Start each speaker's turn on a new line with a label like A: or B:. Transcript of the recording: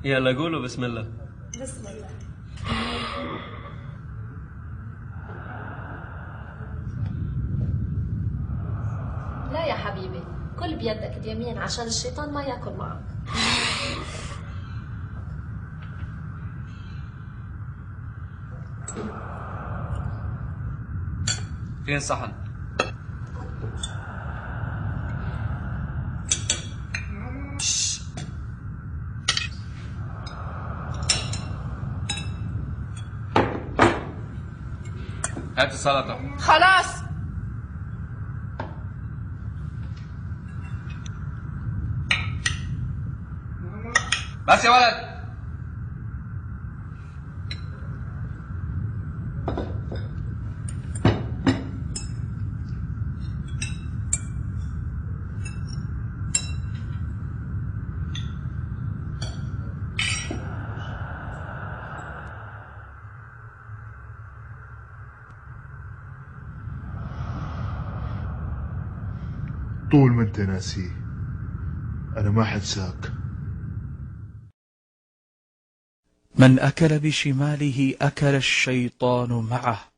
A: يلا قولوا بسم الله.
B: بسم الله. لا يا حبيبي، كل بيدك اليمين عشان الشيطان ما ياكل معك.
C: فين صحن؟ هات السلطة.
D: خلاص.
C: بس يا ولد.
E: طول ما انت ناسيه انا ما حنساك.
F: من أكل بشماله أكل الشيطان معه.